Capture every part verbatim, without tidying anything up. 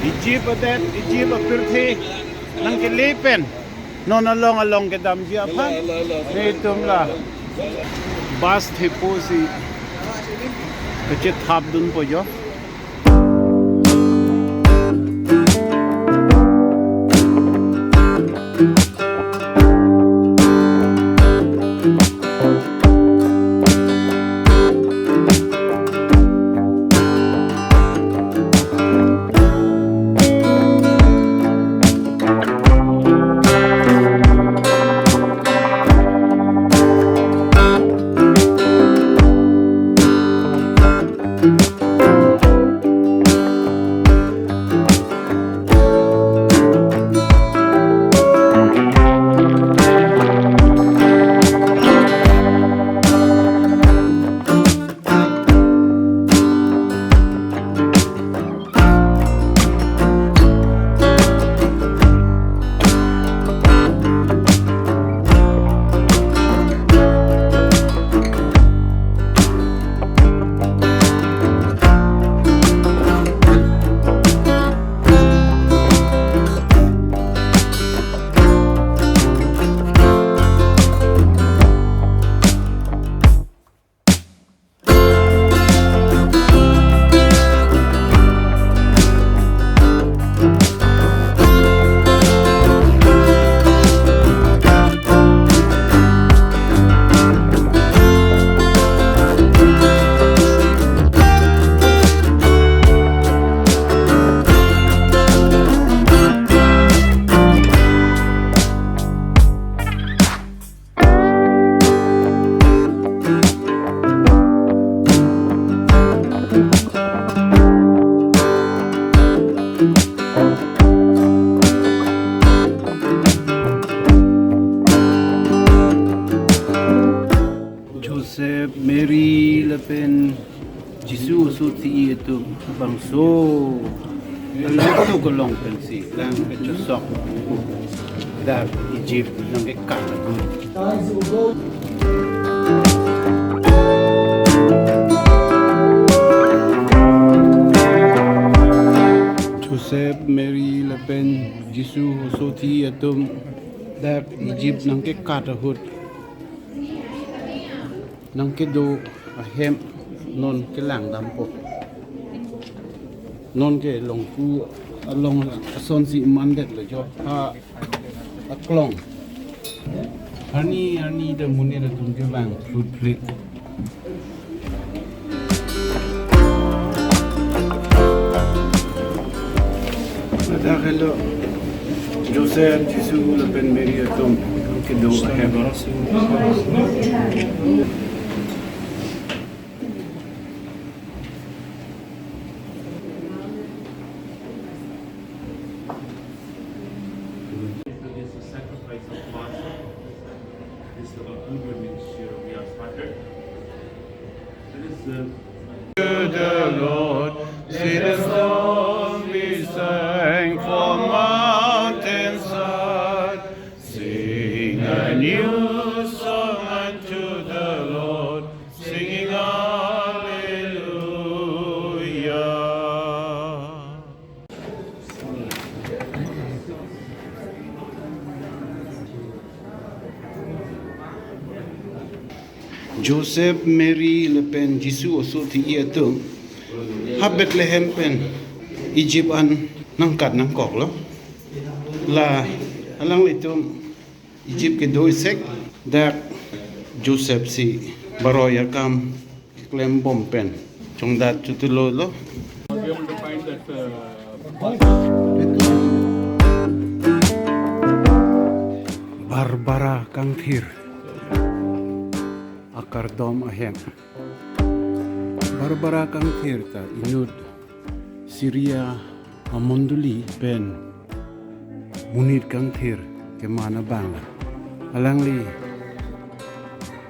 Egypt adet, Egypt apirthe nangkele pen non along along kedamji aphan, hala, hala, hala, netum la bus thepo si kachethapdunpo jo. Joseph, Mary lapen Jisu oso thi-i atum bangso alang atum kelong pensi lang kechosok dak Egypt nangkekat agut. Joseph, Mary lapen Jisu oso thi-i atum dak Egypt nangkekat ahut nangkedo ahem non kelangdampo. Nonke Longku along asonsi mandetlo jo ha aklong. Arni arni ta monit atum kevang phlut phlit. Ladak helo Joseph, Jisu lapen Mary atum kedo ahem. This is sacrifice of Passover. This is our pilgrimage here we are started. It is, uh, To the Lord, let us all be thankful mountainside. Sing a new song unto the Lord, singing hallelujah. Joseph, Mary lapen Jisu oso thi-i atum ha Bethlehem pen Egypt an nangkat nangkoklo. La alanglitum Egypt kedo isek dak Joseph si baroi akam keklembom pen chongdat chotulolo. Barbara Kangthir akardom ahem. Barbara Kangthir ta inut Syria amondoli pen monit kangthir keman abang. Alangli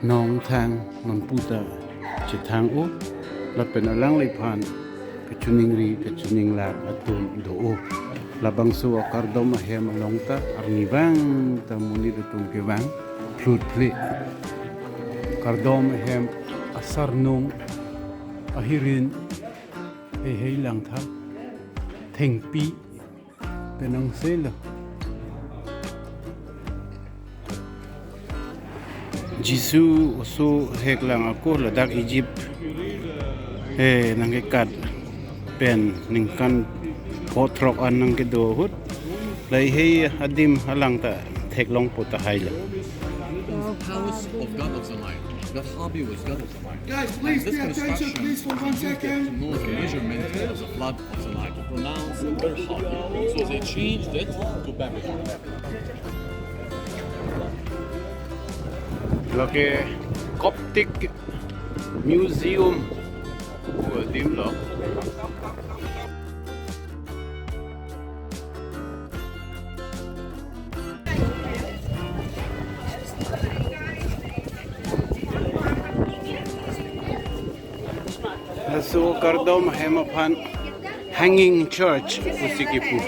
nongthang nonputa chethang-o lapen alangliphan kachiningri kachininglak atum do-o. Labangso akardom ahem along ta arnivang ta monit atum kevang phlut phlit. Kardom ahem asarnung ahirin heihei langtha thengpi Penang selo. Jisu oso heklang ako ladak Egypt, eh, nangkekat pen ningkan pho throk an nangkedo ahut, lahei adim alang ta theklongpo tahai lo. House of God of the Nile. That hobby was God of the Nile. Guys, please pay attention, please, for one second. This construction used the measurement of the flood of the Nile to pronounce their hobby. So they changed it to Babylon. Lake Coptic Museum pu adim lo. Laso kardom ahem aphan Hanging Church pusi kipu.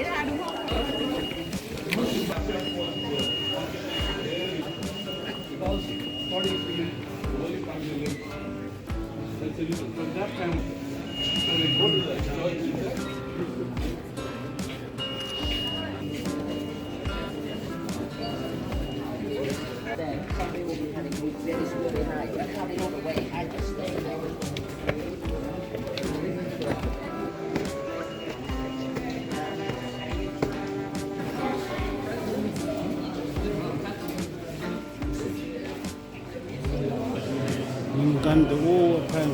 Ningkan do-o aphan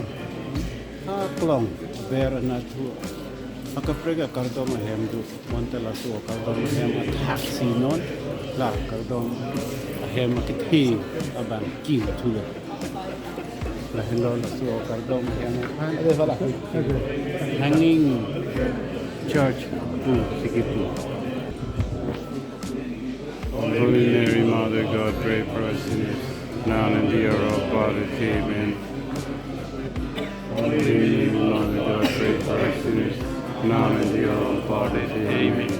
aklong aber anatthu akaprek akardom ahem do, bonta laso akardom ahem athaksi non la kardom ahem akethe abang kingthu lo. Lahenlo laso akardom ahem aphan Hanging Church pusi kipu. Holy Mary, Mother of God, pray for us sinners, now and at the hour of our death. Amen. Holy Mary, Mother of God, pray for us sinners, now and at the hour of our death. Amen.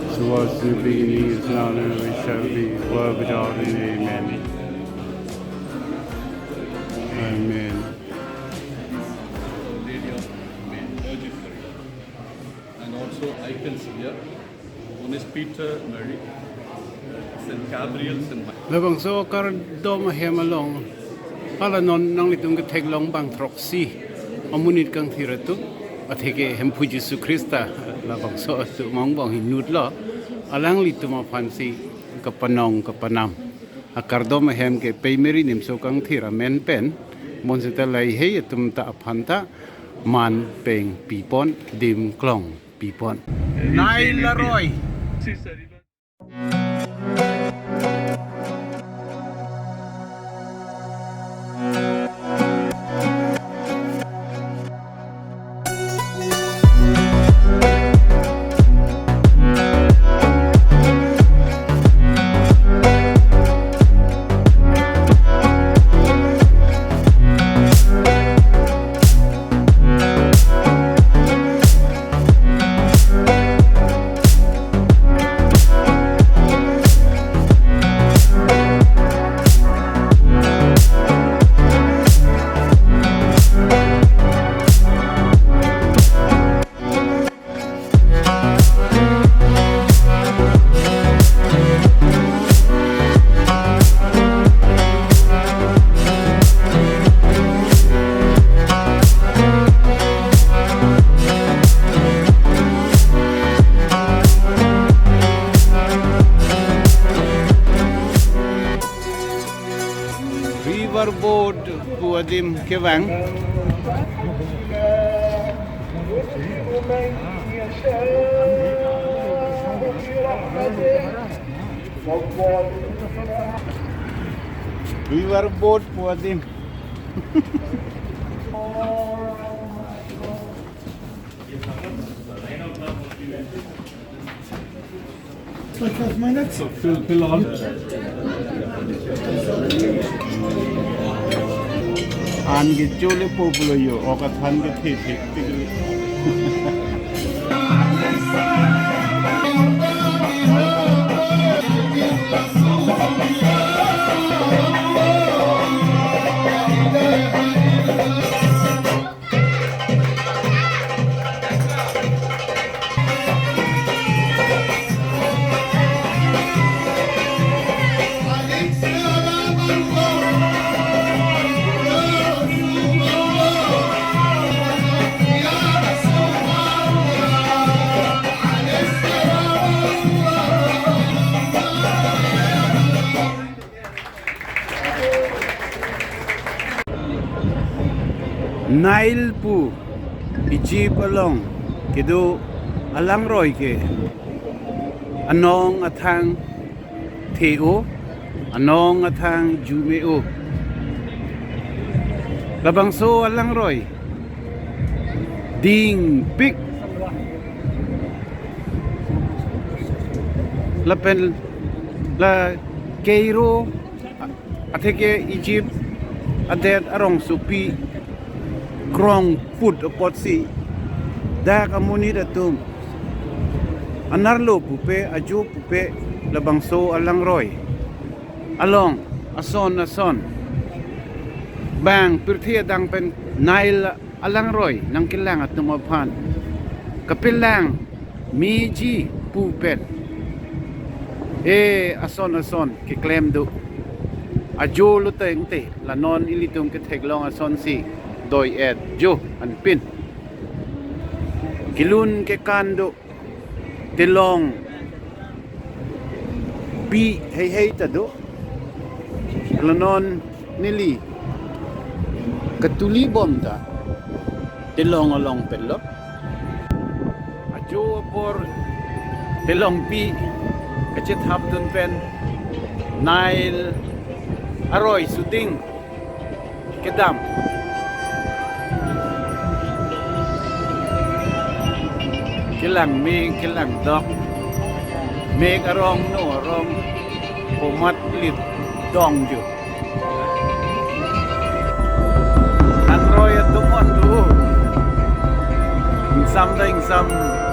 As was in the beginning, is now, and always shall be, world without end. Amen. Amen. And also icons here. One is Peter, Mary, Saint Gabriel, Saint Michael. Labangso kardom ahem along, hala non nanglitum ketheklong bang throksi amonit kangthir atum, atheke Hemphu Jisu Khrista labangso atum angbong inut lo, alanglitum aphansi kapanong kapanam. Akardom ahem ke Pei Mary Nimso Kangthir amen pen, bonsita lahei atum ta aphan ta man peng pipon, dim klong pipon. Nai laroi. River boat pu adim kevang. River boat pu adim. Five minutes. Fill, fill all. An ke chole populo yo, ok athan ke thik thik tik. Nile pu Egypt along kedo alangroi ke anong athang the-o, anong athang jume-o. Labangso alangroi dingpik lapen la Cairo atheke Egypt adet arongsopi krongput apotsi dak amonit atum anerlo pupe, ajo pupe, labangso alangroi along ason ason bang pirthe adang pen Nile alangroi nangkelang atum aphan kapelang meji pu pen e ason ason keklem do. Ajo lo tengte la non ilitum ketheklong asonsi doi-et jo anpin. Kelun kekan do, telongpi heihei ta do. La non neli katuli bom ta telong along pen lo. Ajo apor telongpi kachethapdun pen Nile aroi shooting kedam. Kelang mek, kelang dok. Mek arong, no arong, komat lit dong jo. Anroi atum on do. Ingsam ta ingsam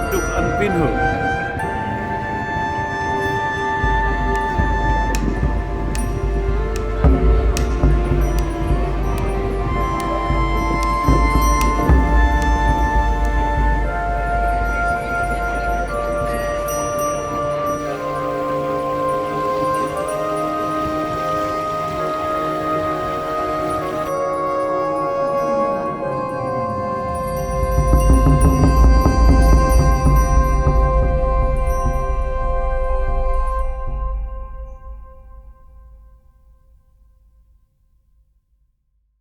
duk anpin ho.